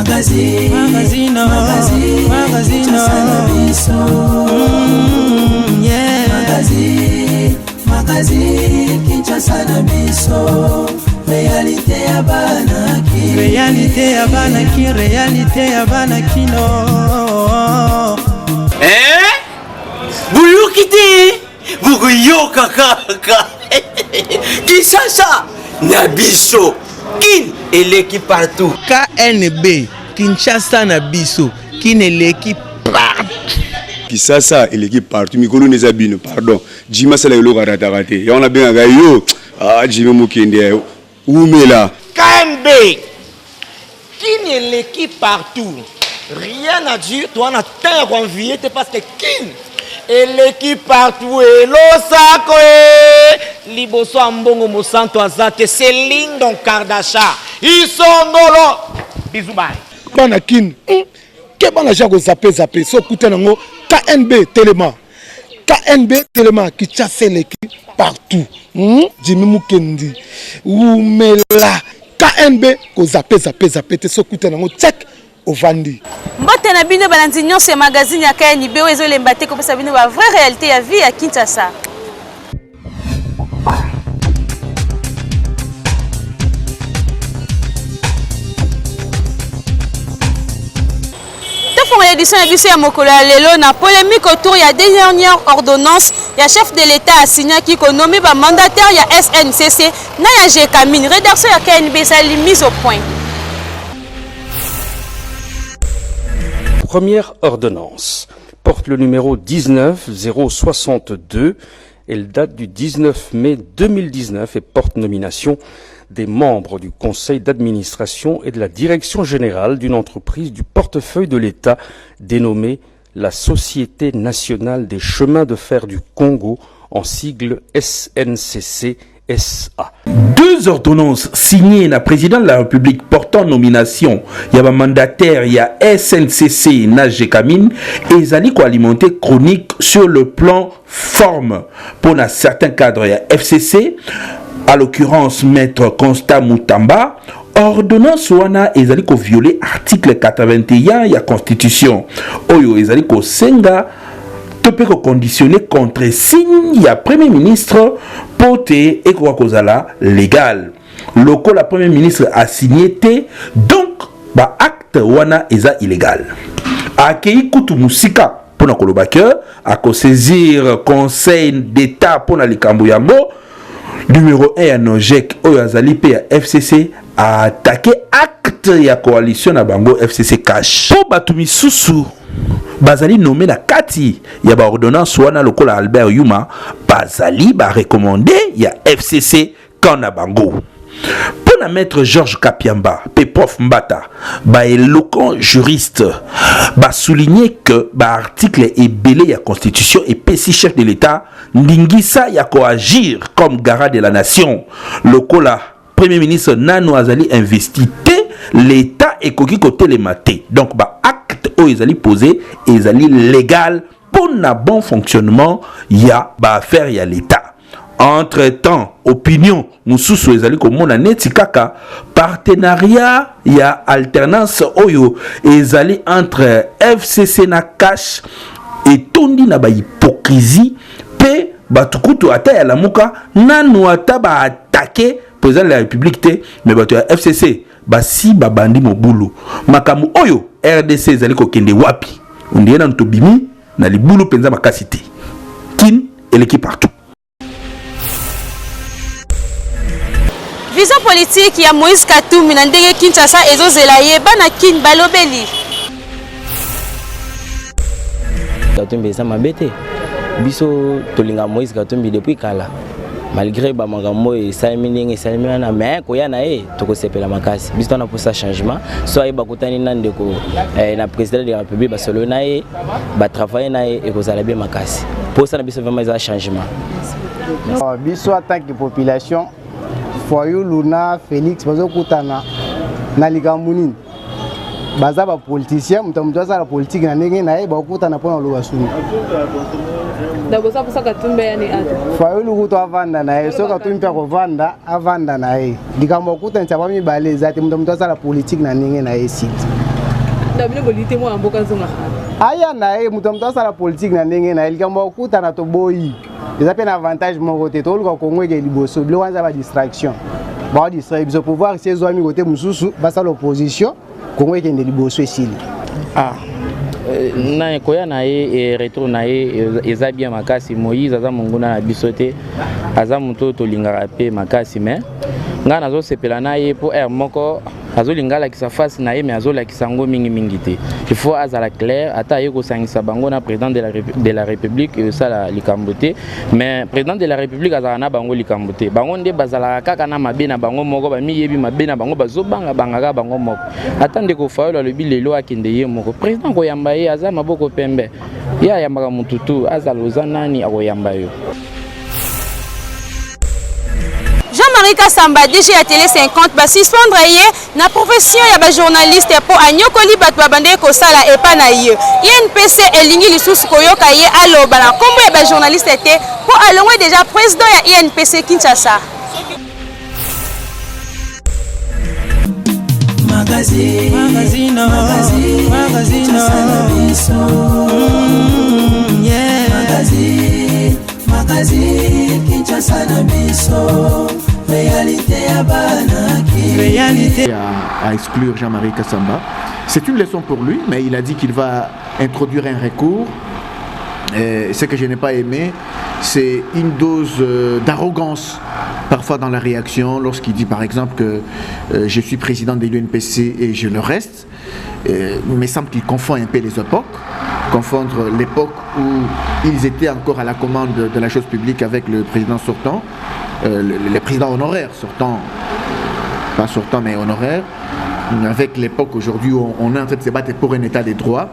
Magazine, magazine, magazine, magazine, yeah. Magazine, magazine, Kinshasa na biso. Réalité ya bana ki. Réalité ya bana ki, réalité ya bana kino. Eh? Boyoki te? Bokoyoka kaka. Kinshasa na biso. Kin eleki partout. KNB, Kinshasa na biso. Kin eleki partout. Kisasa eleki partout mikolo neza bino pardon Jimmy asala eloko arataka te yango nabengaka yo ah Jimmy mokende wumela. KNB kin eleki partout rien à dire toza na temps ya ko envier te parce que kin eleki partout elosako e liboso ya mbongo mosantu aza te c'est Lindon Kardasha isongolo bisous bye. Bana kin keba na ja ko zappe zappe so kuta nango KNB telema KNB telema Kinshasa eleki partout Jimmy Mukendi wumela KNB ko zappe zappe zappe te so kuta nango check ovandi. Mbote na bino balandi nyonso ya magazine ya KNB oyo ezolemba te kopesa bino ba vraie réalité ya vie ya Kinshasa. Tofongola édition ya biso ya mokolo ya lelo na polémique autour ya dernière ordonnance ya chef de l'État asignaki konomi ba mandataire ya SNCC na ya Gécamines. Rédaction ya KNB ezali mise au point. Première ordonnance porte le numéro 19062. Elle date du 19 mai 2019 et porte nomination des membres du conseil d'administration et de la direction générale d'une entreprise du portefeuille de l'État dénommée la Société nationale des chemins de fer du Congo, en sigle SNCC SA. Deux ordonnances signées na président de la République portant nomination ya ba mandataire ya SNCC na Gécamines ezali ko alimenter chronique sur le plan forme pour na certains cadres ya FCC, à l'occurrence maître Constant Mutamba. Ordonnance wana ezali ko violer article 81 ya constitution oyo ezali ko senga to pe ko conditionner contre signe ya premier ministre po te ekoka kozala légal. Lokola premier ministre a signé te, donc ba acte wana eza illégal. Akei kutu musika pona koloba ke ako saisir conseil d'état pona likambo yango. Numéro 1 ya Nojek oyo azali pe ya FCC a attaqué acte ya coalition na bango FCC cash. Po bato misusu bazali nommé na kati ya ba ordonnance wana lokola Albert Yuma bazali ba recommandé ya FCC camp na bango. Pour na maître Georges Kapiamba pe prof Mbata ba éloquent juriste ba souligner que ba article ebele ya constitution et pesi chef de l'État ndingisa ya ko agir comme garant de la nation lokola premier ministre nanu azali investi te, l'État ekoki kotelema te. Donc ba acte oyo ezali posé ezali légal pour na bon fonctionnement ya ba affaire ya l'État. Entre-temps, opinion mosusu ezali komona neti kaka partenariat ya alternance oyo ezali entre FCC na CACH etondi na ba hypocrisie pe bato kutu ata ya Lamuka nanu ata ba attaquer président de la République te, mais bato ya FCC basi babandi mobulu. Makambo oyo RDC ezali kokende wapi? Ondire nanu tobimi na libulu penza makasi te. Kin eleki partout. Vision politique ya Moïse Katumbi na ndenge Kinshasa ezozela ye, bana Kin balobeli. Katumbi eza mabe te, biso tolinga Moïse Katumbi depuis kala, malgré ba makambo oyo esalemi ndenge esalemi wana, mais koya na ye tokosepela makasi. Biso tona posa changement, so aye bakutani na ndeko na président de la République, basolo na ye, ba travailler na ye, ekozala bien makasi. Posa na biso vraiment eza changement. Biso en tant que population, Fayulu na Félix bazokutana na likambo nini? Baza ba politicien, moto moto asala politique na ndenge na ye, bakutana mpona koloba suni. Fayulu kutu avanda na ye, soki Katumbi mpe akovanda, avanda na ye. Likambo akutanisa ba mibale eza te, moto moto asala politique na ndenge na ye esili. Kokutana bino bolingi te mwana mboka azonga. Aya na ye moto moto asala politike na ndenge na ye likambo ya kokutana toboyi eza mpe na avantage moko te toluka kongo eke liboso biloko wana eza badistraction baodistraire biso pouvoir esi ezwami kote mosusu basala opposition kongo ekende liboso esili ah. Euh, na koya na ye e retour na ye eza bien makasi moïse aza monguna na biso te aza moto oyo tolingaka mpe makasi mais ngai nazosepela na ye mpo heure moko azolinga alakisa face na ye mais azolakisa yango mingimingi te il faut azala clair ata aye kosangisa bango na président de la, de la république esala likambo te mais président de la république azalaka na bango likambo te bango nde bazalaka kaka na mabe na bango moko bamiyebi mabe na bango bazobangabanga kaka bango moko ata ndeko fayolo alobi lelo akende ye moko président akoyamba ye aza maboko pembe ye ayambaka motu tu azala oza nani akoyamba yo Jean-Marie Kassamba, DG ya Télé 50, ba suspendre ye na profession ya ba journaliste po anyokoli bato babandaki kosala epa na ye. INPC elingi lisusu koyoka ye aloba na kombo ya ba journaliste te po alongwe deja président ya INPC Kinshasa. Magazine, magazine, magazine, magazine, mm, yeah. Magazine, magazine, Kinshasa na biso, réalité ya bana Réalité. À, à exclure Jean-Marie Kassamba. C'est une leçon pour lui, mais il a dit qu'il va introduire un recours. Et ce que je n'ai pas aimé, c'est une dose euh, d'arrogance parfois dans la réaction, lorsqu'il dit par exemple que euh, je suis président de l'UNPC et je le reste. Euh, il me semble qu'il confond un peu les époques, confondre l'époque où ils étaient encore à la commande de la chose publique avec le président sortant, euh, le, le président honoraire sortant, pas sortant mais honoraire, avec l'époque aujourd'hui où on est en train de se battre pour un état des droits.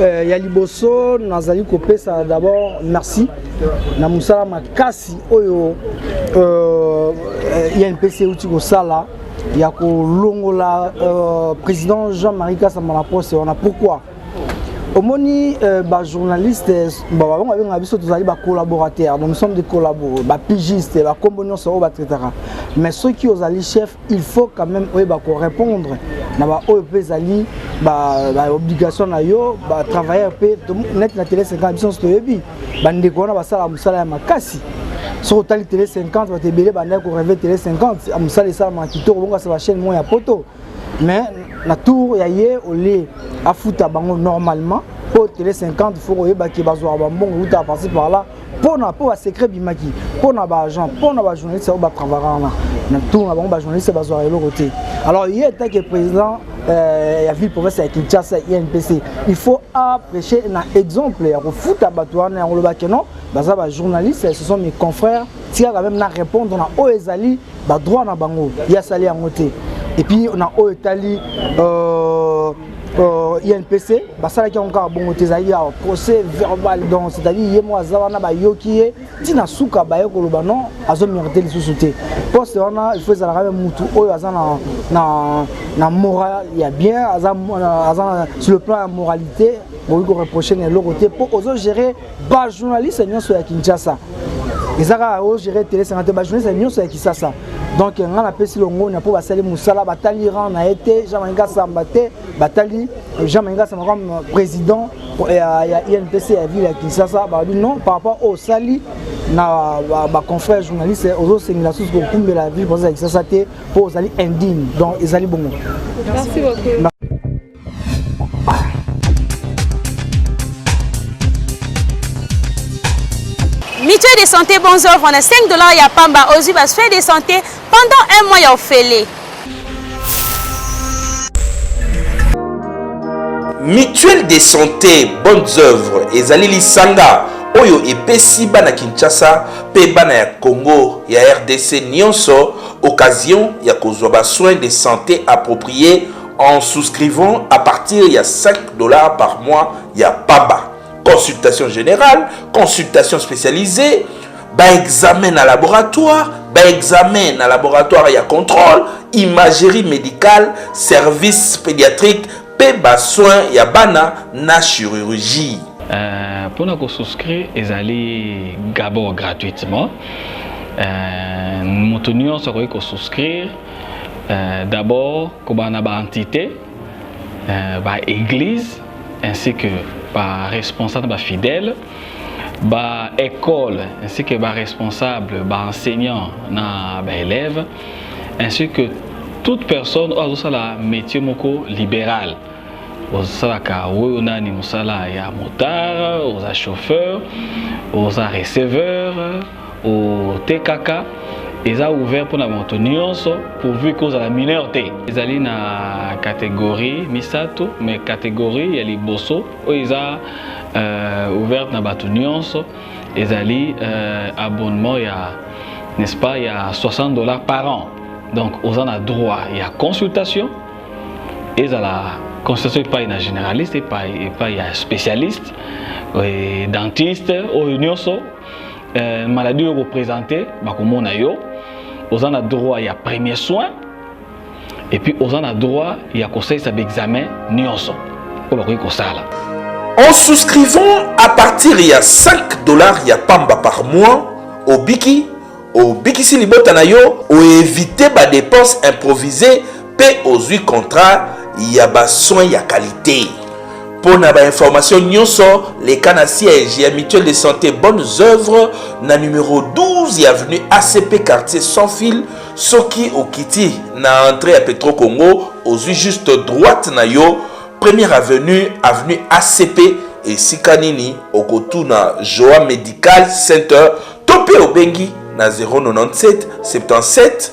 Euh, ya liboso nazali kopesa d'abord merci na mosala makasi oyo euh, inpc euti kosala ya kolongola euh, président jean-marie kasamba na poste wana pourquoi omoni euh, bajournaliste bango babengaka biso tozali bacollaborateur donc nous sommes des collabo bapigiste bakombo nyonso oyo batraitaka mais soki ozali chef il faut quand même oyeba korépondre na baoyo mpe ezali baobligation na yo batravailleur mpe neti na tele 50 biso nyonso toyebi bandeko wana basala mosala ya makasi soki otali tele 50 bato ebele bandaki koreve tele 50 mosala esalamaka kitoko bongasa bachaîne moko ya poto mais na tour ya ye olie afuta bango normalement mpo tele 50 fo koyebaki bazwaka bambongo euta parci par là mpona mpo basecret ebimaki mpona baagent mpona bajournaliste oyo batravaka wana na tour na bango bajournaliste bazwaka eloko te alors ye etake président euh, ya ville province ya kinshasa inpc il faut aprêcher na exemple ya kofuta bato wana ya koloba ke non baza bajournaliste ce sont mes confrères tika quand même na répondre na oyo ezali badroit na bango ye asali yango te et puis na oyo etali euh, euh, inpc basalaki yango kaka bongo te ezalaki ya procès verbal donc c'est-à-dire ye moko aza wana bayoki ye ntina suka baye koloba non azomérite lisusu te poste wana il faut ezalaka me mutu oyo aza na, na, na moral ya bien aza, aza sur le plan ya moralité bokoki koreproche na eloko te mpo ozogere bajournaliste nyonso ya kinshasa eza kaka ogere tele sanga te bajournaliste nyonso ya kisasa donc ngai napesi longonya mpo basali mosala batali rang na ye te jean marie kasamba te batali jean marie kasamba comme président ya, ya inpc ya ville ya kinshasa balobi non par rapport oyo osali na baconfrère journaliste ozosengela susu kokumbela ville province ya kinshasa te mpo ozali indigne donc ezali bongo Merci beaucoup. Mutuelle de santé bons œuvres na 5 dollars ya pamba ozwi ba soins de santé pendant un mois ya ofele. Mutuelle de santé bonnes œuvres ezali lisanga oyo epesi bana Kinshasa mpe bana ya Congo ya RDC nyonso occasion ya kozwa ba soins de santé appropriés en souscrivant à partir ya 5 dollars par mois ya pamba. Consultation générale, consultation spécialisée, ba examen na laboratoire, ba examen na laboratoire ya contrôle, imagerie médicale, service pédiatrique pe ba soins ya bana na chirurgie. Euh, pona ko souscrire ezali d'abord gratuitement. Euh, moto nyonso akoki ko souscrire euh, d'abord kobanda na ba entité. euh, ba église ainsi que ba responsable ba fidèle ba école ainsi que ba responsable ba enseignant na ba élève ainsi que toute personne oyo azosala métier moko libéral osalaka oyo nani mosala ya motard oza chauffeur oza receveur otekaka eza ouvert mpona moto nyonso pourvu que ozala mineur te. Ezali na catégorie misato, mais catégorie ya liboso oyo eza euh, ouverte na bato nyonso ezali euh, abonnement ya n'est-ce pas ya 60 dollars par an. Donc oza na droit ya consultation ezala consultation epai na généraliste epai epai ya spécialiste dentiste oyo nyonso euh, maladie oyo okopresente bakomona yo oza na droit ya premier soin et puis oza na droit ya kosalisa baexamen nyonso oyo bakoki kosala. En souscrivant à partir ya 5 dollars ya pamba par mois, obiki, obikisi libota na yo, oevite ba dépenses improvisées pe ozwi contrat ya ba soins ya qualité. Mpo na ba information nyonso, leka na siège ya mutuelle de santé Bonnes Œuvres na numero 12 ya avenue ACP quartier sans fil. Soki okiti na entrée ya Petro Congo, ozwi juste droite na yo, première avenue, avenue ACP, esika nini okotuna Joa Medical Center to mpe obengi na 097 77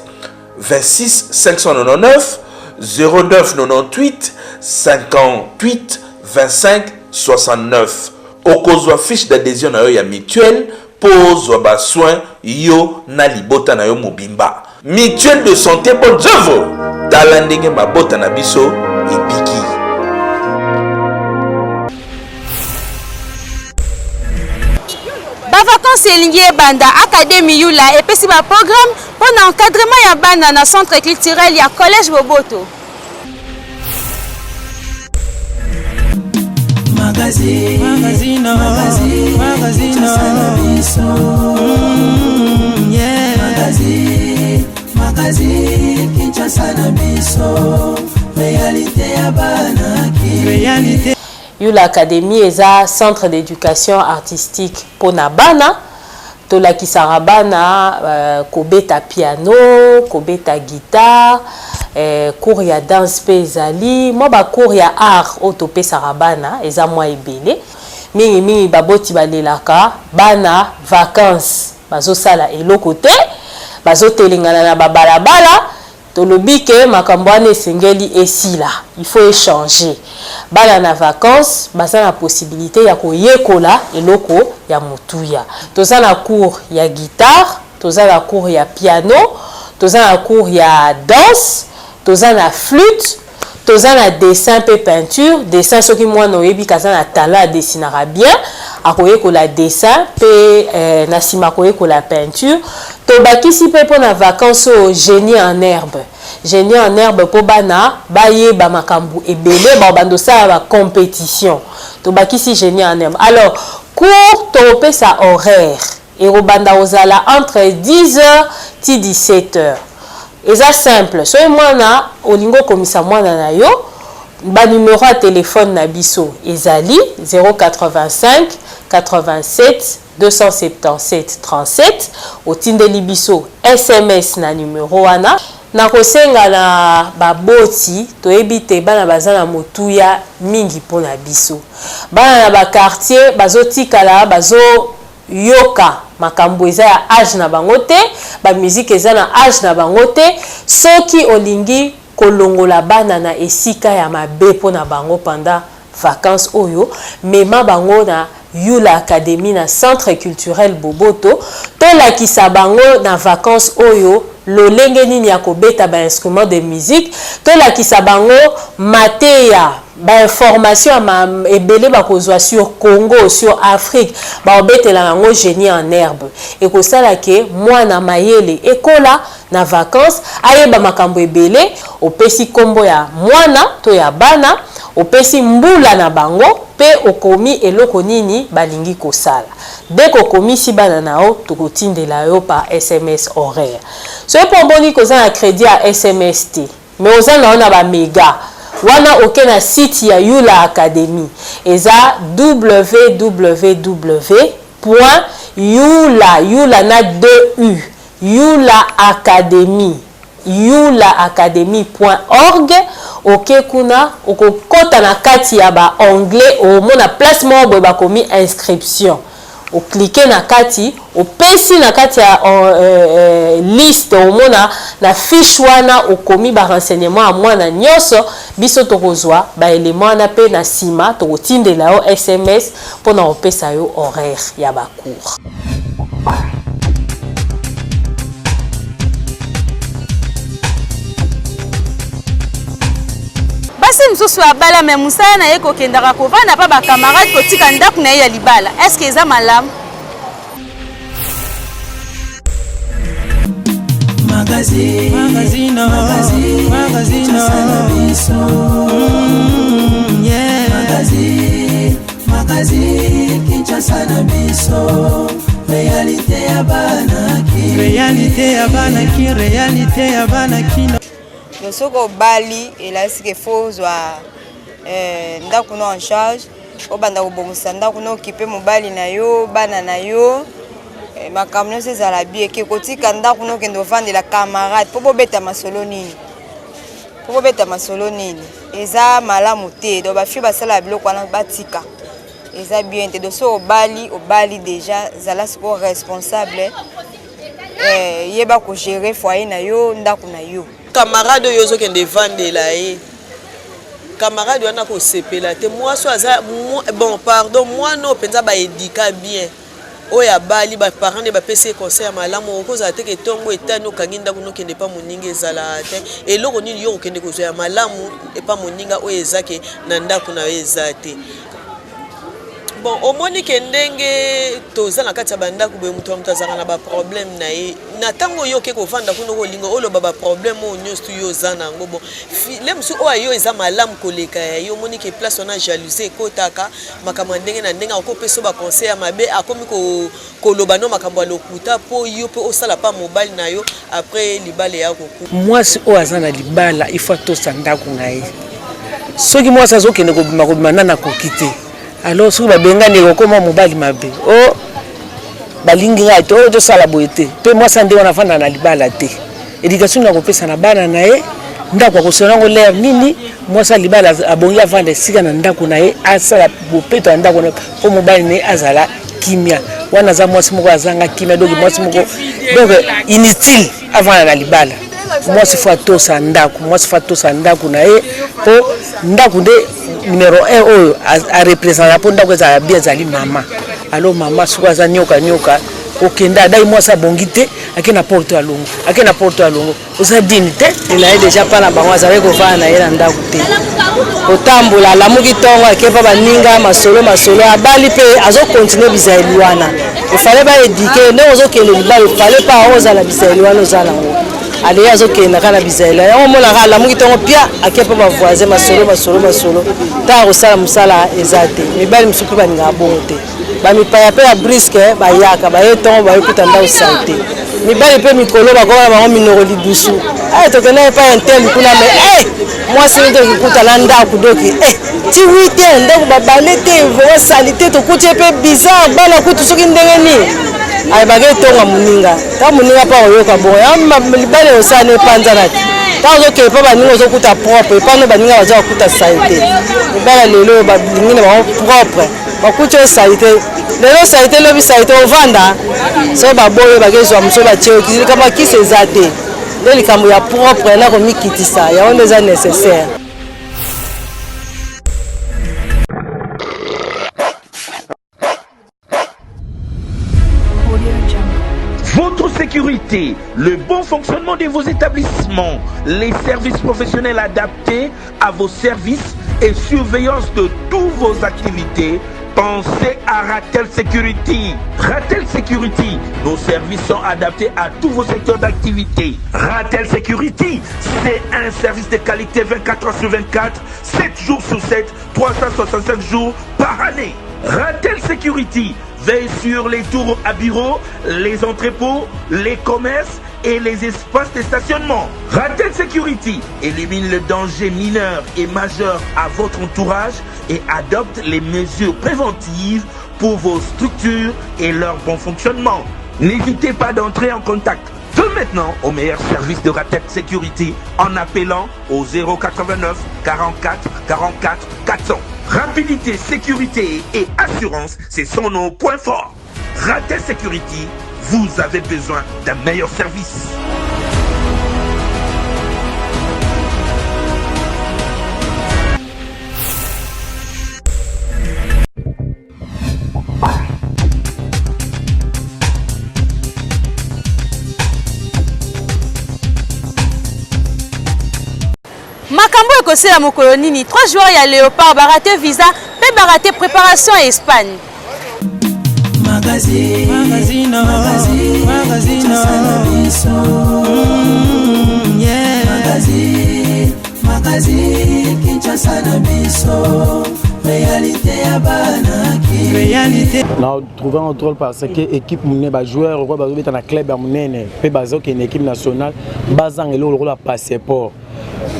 26 599 09 98 58 25 69. Okozwa fiche d'adhesion na yo ya mutuelle mpo ozwa ba soins yo na libota na yo mobimba. Mutuelle de santé Bonnes Œuvres, tala ndenge mabota na biso ebiki. Ba vacances elingi ebanda, Academie Yula epesi ba programme mpo na encadrement ya bana na centre culturel ya Collège Boboto. Magazine, magazine, magazine, magazine, yeah. Magazine, magazine, Kinshasa na biso, réalité ya bana réalité. Yula Academy eza centre d'éducation artistique pona bana. Tolakisaka bana euh, kobeta piano, kobeta guitare, eh, cours ya danse mpe ezali mwa ba cours ya art oyo topesaka bana eza mwa ebele. Mingi mingi baboti balelaka bana vacances bazosala eloko te, bazotelengana na babalabala. Tolobi ke makambo wana esengeli esila, il faut echanger. Bana na vacances baza na possibilite ya koyekola eloko ya motuya. Toza na cours ya guitare, toza na cours ya piano, toza na cours ya danse, toza na flute, toza na dessin pe peinture. Dessin soki mwana oyebi ke aza na talent adesinaka bien, akoyekola dessin pe eh, na sima akoyekola peinture. Tobakisi pe pona vacances oyo genie en herbe. Genie en herbe po bana bayeba makambu ebele, bakobanda osala ba competition. Tobakisi genie en herbe. Alors cours tokopesa horaire ekobanda kozala entre 10 heures ti 17 heures. Eza simple, soki mwana olingi okomisa mwana na yo, ba numero ya telephone na biso ezali 085 87 277 37, otindeli biso sms na numero wana. Nakosenga na baboti, toyebi te bana baza na motuya mingi mpo na biso. Bana na ba quartier bazotikala bazo yoka makambo eza ya age na bango te, ba musique eza na age na bango te. Soki olingi kolongola bana na esika ya mabe mpo na bango pendant vacances oyo, mema bango na Yula Academy na Centre Culturel Boboto, tolakisa bango na vacances oyo lolenge nini ya kobeta ba instruments de musique, tolakisa bango mateya, ba informations ya ma ebele bakozwa sur Congo, sur Afrique, bakobetela yango genie en herbe. Ekosala ke mwana mayele ekola na vacances, ayeba makambo ebele. Opesi kombo ya mwana to ya bana, opesi mbula na bango pe okomi eloko nini balingi kosala. Dès que okomisi bana na yo, tokotindela yo par sms horaire. Soki pe omoni ke oza na credit ya sms te, mais oza na yo na ba mega. Wana oke na site ya Yula Academy. Eza www point yula, yula na 2 u, yula academy, yulaacademy point org. Oke kuna, okokota na kati ya ba onglet, okomona place moko boye bakomi inscription. O cliquer na kati, opesi na kati ya liste, omona na fiche wana okomi ba renseignements ya mwana nionso, biso tokozua ba elements wana pe na sima tokotindela yo sms pona kopesa yo horaire ya ba cours. Basi mosusu abala mais musala na ye kokendaka kovanda pa ba camarade kotika ndaku na ye ya libala est ce que eza malamu? Magazine, magazine, magazine, magazine, yeah. Magazine, magazine, Kinshasa na biso. Réalité ya bana ki. Réalité ya bana ki, réalité ya bana ki. Donc soki obali elakisi ke faut ozwa eh, ndako no en charge, obanda kobongisa ndako no, okipe mobali na yo, bana na yo, eh, makambo nyonso ezala bien ke kotika ndako no okende ovandela camarade mpo bobeta masolo nini, mpo bobeta masolo nini, eza malamu te. Donc bafille basalaka biloko wana batika, eza bien te. Donc soki obali, obali deja, zala sikoyo responsable. Eh, yeba ko gérer foyer na yo, ndako na yo. Camarade oyo ozokende evandela ye, camarade wana kosepela te. Mwasi oyo aza bon, pardon, mwana oyo mpenza baedika bien, oyo abali baparent nde bapesi ye conseil ya malamu. Okozala te ke ntongo etani okangi ndako nokende epa moninga, ezalaka te. Eloko nini yo okokende kozwa ya malamu epa moninga oyo eza ke na ndako na yo eza te? Bon, omoni ke ndenge toza na kati ya bandako boye, moto na moto azalaka na baproblème na ye. Na ntango oyo oke kovanda kuna, okolinga oloba baproblème oyo nyonso tu yo oza na yango. Bon, le mosusu oyo yo eza malamu koleka ya yo. Omoni ke place wana jalousie ekotaka, makambo ya ndenge na ndenge, akopesa yo baconseil ya mabe, akomi koloba no makambo ya lokuta mpo yo mpe osala pa mobali na yo, après libala eya kokufa. Mwasi oyo aza na libala il faut atosa ndako na ye. Soki mwasi azokende kobima kobima nani akoki te, alors soki babengani ekokoma mobali mabe, o oh, balingi ngai te, oyo oh, tosala boye te. Mpe mwasi nde wana afanda na libala te, education nini akopesa na bana na ye? Ndako akosala yango lere nini? Mwasi ya libala abongi avanda esika na ndako na ye, asala bopeto ya ndako na ye mpo mobali na ye azala kimia. Wana aza mwasi moko azanga kimia, donc mwasi moko donc inutile avanda na libala. Mwasi fo atosa ndako, mwasi fo atosa ndako na ye, mpo ndako nde numero 1 oyo arepresenta mpo ndako ezala bien, ezali mama. Alors mama soki aza nyoka nyoka, okenda adai mwasi abongi te, ake na porte ya longo, ake na porte ya longo, oza dini te. Na ye deja mpa na bango azalaki kovanda na ye na ndako te, kotambola, alamuki ntongo ake mpa baninga, masolo masolo, abali mpe azokontinue bizaleli wana. Efale baedike ndenge ozokende libala, efale mpa ozala bizaleli wana oza nango. Aleye azokende kaka na bizaleli yango, omonaka alamuki ntongo pia ake mpa bavoisin, masolo masolo masolo, ntango akosala mosala eza te. Mibali mosusu mpe balingaka bongo te, bamipaya mpe ya briske bayaka baye ntongo bayekuta ndako salite. Mibali mpe mikolo bakoma na bango minoko lidusu, eh, tokenda epai ya nteli kuna me eh, mwasi nde tokikuta na ndako doki eh, ti 8 heures ndako babale te, vraiment salite, tokuti ye mpe bizarre, bana kutu soki ndenge nini ayebaka etonga moninga, ntango moninga mpe akoyoka bongo yango libala ekosala na epanzana te. Ntango ozokende mpo baninga ozokuta propre, epano baninga baza kokuta salite. Libala lelo balingi na bango propre, bakuti oyo salite lelo, salite lobi, salite ovanda soki baboyo bakezwa mosusu batie likambo ya kisi eza te, nde likambo ya propre na komikitisa yango nde eza nécessaire. Votre sécurité, le bon fonctionnement de vos établissements, les services professionnels adaptés à vos services et surveillance de toutes vos activités, pensez à Ratel Security. Ratel Security, nos services sont adaptés à tous vos secteurs d'activité. Ratel Security, c'est un service de qualité 24 heures sur 24, 7 jours sur 7, 365 jours par année. Ratel Security veille sur les tours à bureaux, les entrepôts, les commerces. et les espaces de stationnement. Ratel Security élimine le danger mineur et majeur à votre entourage et adopte les mesures préventives pour vos structures et leur bon fonctionnement. N'hésitez pas d'entrer en contact dès maintenant au meilleur service de Ratet Security en appelant au 089 44 44 400. Rapidité, sécurité et assurance, ce sont nos points forts. Ratet Security, vous avez besoin d'un meilleur service. Makambo ekosila mokolo nini? 3 joueurs ya Leopard barate visa mpe barate préparation ya Espagne. Magazine, magazine, magazine, magazine, yeah. Magazine, magazine, Kinshasa na biso, réalité ya bana ki. Réalité. Na trouvé un drôle parce que équipe monene ba joueurs oyo bazobeta na club ya monene mpe bazokende équipe nationale bazanga eloko lokola passeport.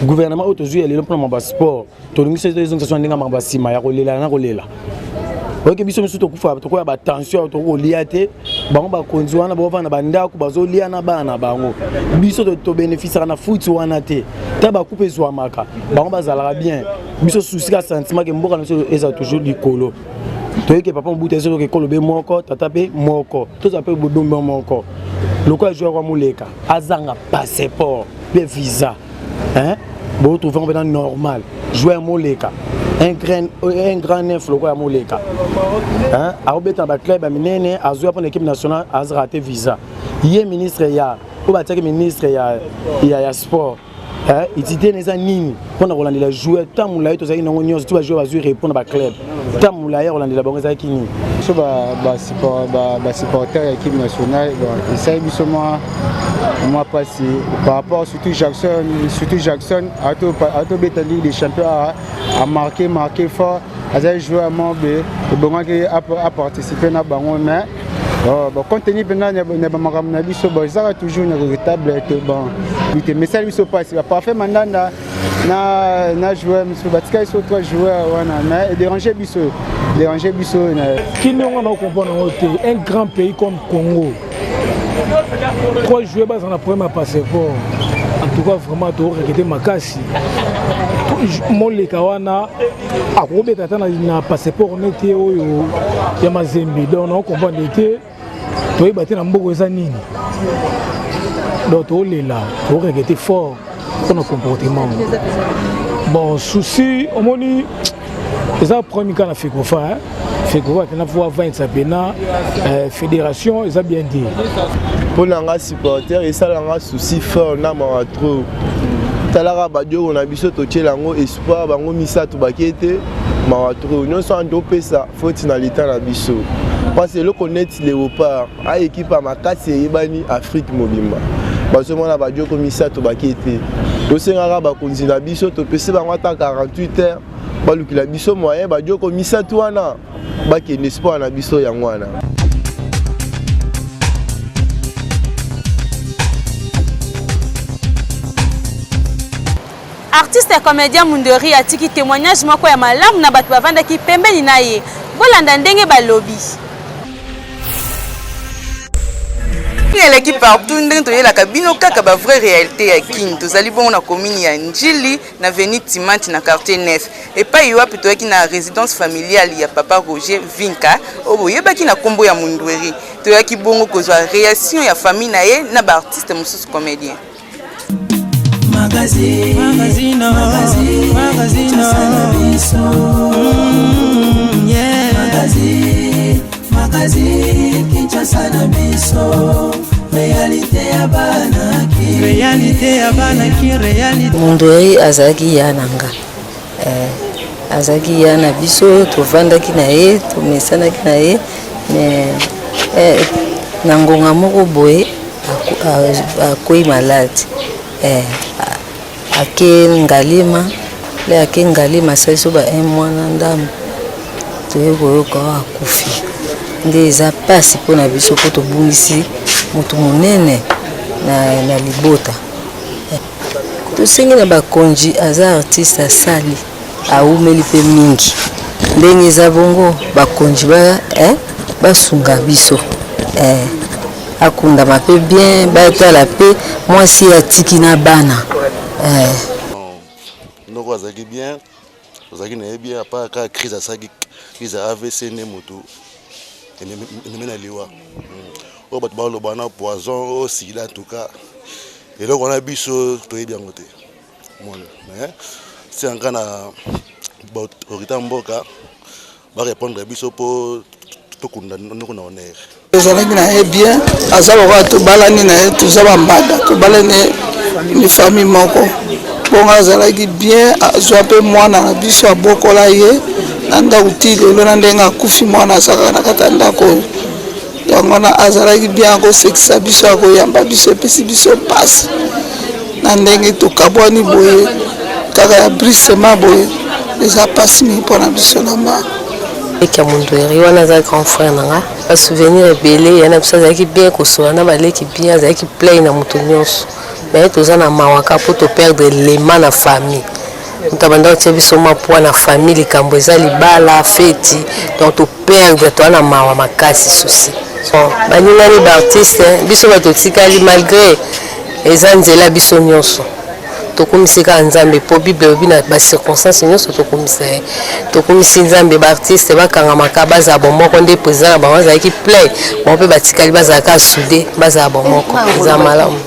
Gouvernement oyo tozwi ya lelo mpona makambo ya sport tolingi soki ezongisa so na ndenge ya makambo ya nsima ya kolela na kolela oyoki biso misusu tokufa tokoya batension tokoki kolia te bango bakonzi wana bovanda bandako bazolia na bana na bango biso tobénéficiaka na futi wana te ta bakupe ezwamaka bango bazalaka bien biso susi ka sentiment ke mboka na biso eza toujours likolo toyeke papa mobutu ezoyoka ekolo be moko tata mpe moko tozala mpe bodombe moko lokola joueur wa moleka azanga passeport mpe visa hein bo trouver ngo pena normal joueur moleka un grand un grand neuf lokola moleka hein aobeta na ba club ya minene azwa mpona équipe nationale azra te visa ye ministre ya oyo batiaki ministre ya, ya, ya sport eh, utilité na eza nini mpona kolandela joueur ntango molai tozalaki nango nyonso ti bajoueur bazwi repos na baclub ntango molai ya kolandela bango ezalaki nini biso basupporter ya équipe nationale esali biso mwa mwa mpasi par rapport surtout Jackson surtout Jackson atobeta Ligue des champions a marqué marqué fort azali joueur mobe ebongaki aparticipe na bango mais Oh, bon, compte tenu mpenza na bamakambo na biso bon ezaka toujours na regrettable te bon te mais esali biso mpasi baparfait mandanda na, na joueur mosusu batikali biso trois joueurs wana mais edérange biso dérange biso kini yango na okomprendre yango te un grand pays comme congo trois joueurs baza na problème ya passeport en tout cas vraiment toregrete makasi moleka wana akokobeta ata na passeport nete oyo ya mazembe donc na okomprendre te toyeba te na mboka eza nini donc tolela toregrete fort mpona comportement bon souci omoni eza premier cas na fecofa fecofa mpena fo avandisa mpena euh, fédération eza bien te mpo na nga supporter esala nga souci fort na mawa trop talaka badioko na biso totyela yango espoir bango misato bake te mawa trop nyonso wana topesa foti na leta na biso parce eloko neti léopard a ekipe ya makasi eyebani afrique mobimba bazomona badioko misato bake te tosengaka bakonzi na biso topesi bango ata 48 heures balukela biso moyen badioko misato wana bakende espoir na biso yango wana Artiste ya comedien Mundori atiki témoignage moko ya malamu na bato bavandaki pembeni na ye. Bolanda ndenge balobi. eleki partout ndenge toyelaka bino kaka ba vraie réalité ya kin tozali bongo na commune ya njili na avenue Timanti na quartier 9 epai wapi toyaki na résidence familiale ya papa Roger Vinka oyo boyebaki na nkombo ya Mundweri toyaki bongo kozwa réaction ya famille na ye na ba artiste mosusu comédien Magazine, magazine, magazine, magazine, mm, yeah. Magazine, magazine, Kinshasa na biso. Réalité ya bana ki. Réalité ya bana ki, réalité. Mundweri azalaki ya na nga eh, azalaki ya na biso tovandaki na ye tomesanaki na ye mais eh, na ngonga moko boye akwei malade eh, ake ngalima le ake ngalima asali so ba un mois na ndambo toye koyoka oyo akufi nde eza mpasi mpo na biso mpo tobungisi moto monene. na, na libota. Tosengi na bakonzi, aza artiste asali awumeli mpe mingi ndenge eza bongo, bakonzi ba, eh, basunga biso eh, akundama mpe bien, batala mpe mwasi atiki na bana eh. Noko azalaki bien, ozalaki na ye bien, apart kaka crise asalaki crise ya AVC nde motu ememi na liwa oyo bato baloba na poison oyo sida. En tout cas eloko wana biso toyebi yango te mona, mais sianka na baautorité ya mboka barépondre biso mpo tokunda noko na honneur. Tozalaki na ye bien, aza lokola tobalani na ye, toza bambanda, tobalani ni famille moko. Bongo azalaki bien, azwa mpe mwana na biso, abokola ye na ndako ti lelo. Na ndenge akufi, mwana azalaka na kati ya ndako oyo. Yango wana azalaki bien, akosekisa biso, akoyamba biso. Epesi biso mpasi na ndenge tokabwani boye kaka ya brisema boye, eza mpasi mingi mpona biso na ma Leki ya Mundweri wana aza grand frère na nga. Basouvenir ebele ya na biso, azalaki bien kosola na baleki bien, azalaki play na moto nyonso. Mais toza na mawa kaka mpo toperdre lema na famille. Moto abanda kotia biso mapwa na famille, likambo eza libala, feti, donc toperdre, toza na mawa makasi susi. Bon, baningani baartiste, biso bato totikali malgré eza nzela biso nyonso tokomisi kaka Nzambe, mpo Bible elobi na bacirconstance nyonso tokomisa ye. Tokomisi Nzambe. Baartiste bakangamaka, bazala bomoko. Nde président na bango azalaki plein, bango mpe batikali bazala kaka soudé, bazala bomoko, eza malamu.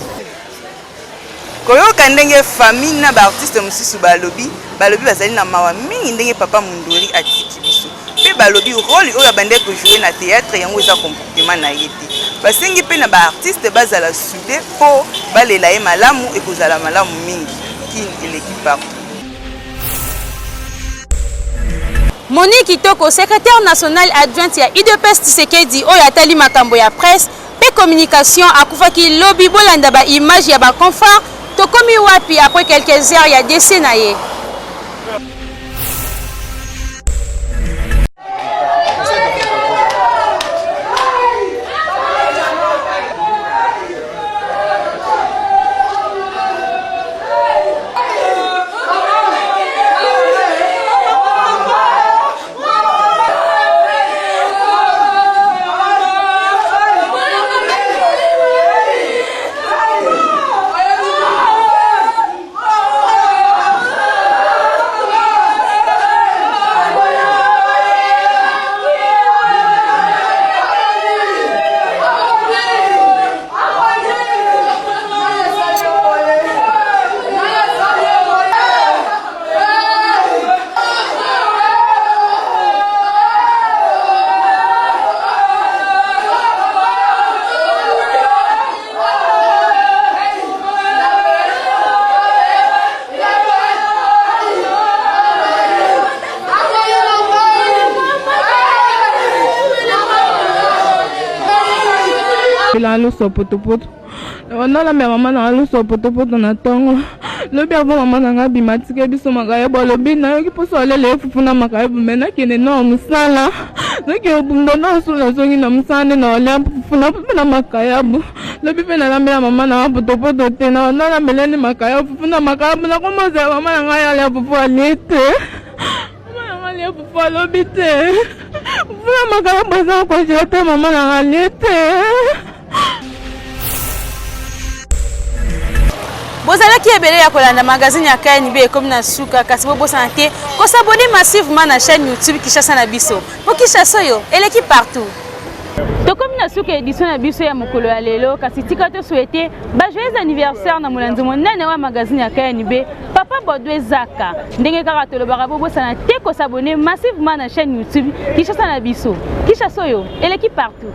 Koyoka ndenge famille na baartiste mosusu balobi, balobi bazali na mawa mingi ndenge papa Mundweri atiki biso, mpe balobi role oyo abandaki kojouer na théâtre yango eza comportement na ye te. Basengi mpe na baartiste bazala soudé mpo balela ye malamu, ekozala malamu mingi. Kin eleki partout. Monique Kitoko, secrétaire national adjointe ya UDPS Tshisekedi oyo atali makambo ya presse mpe communication, akufaki lobi. Bolanda ba image ya ba confort tokomi wapi après quelques heures ya décès na ye. Loso potopoto nalambela mama na nga loso potopoto na ntongo lobi. Avant mama na nga abima, atike biso makayabo. Alobi nayoki mposo alela ye fufu na makayabo, me nakende na mosala, naki obunda nyonso, nazongi na mosala nde na olia fufu na makayabo. Lobi mpe nalambela mama na nga potopoto te, nalambela nde makayabo, fufu na makayabo. Nakomozela mama na ngai alia fufu, alie te. Mama na ngai alia fufu, alobi te fufu na makayabo eza kozela te. Mama na ngai alie te. Bozalaki ebele ya kolanda magazine ya KNB, ekomi na suka, kasi bobosana te kos'abonner massivement na chaîne YouTube Kinshasa na biso, po Kinshasa oyo eleki partout. Tokomi na suka édition na biso ya mokolo ya lelo, kasi tika tosouhaiter ba joyeux anniversaire na molanzi monene wa magazine ya KNB, papa Bodwe Zaka. Ndenge kaka tolobaka, bobosana te kos'abonner massivement na chaîne YouTube Kinshasa na biso. Kinshasa oyo eleki partout.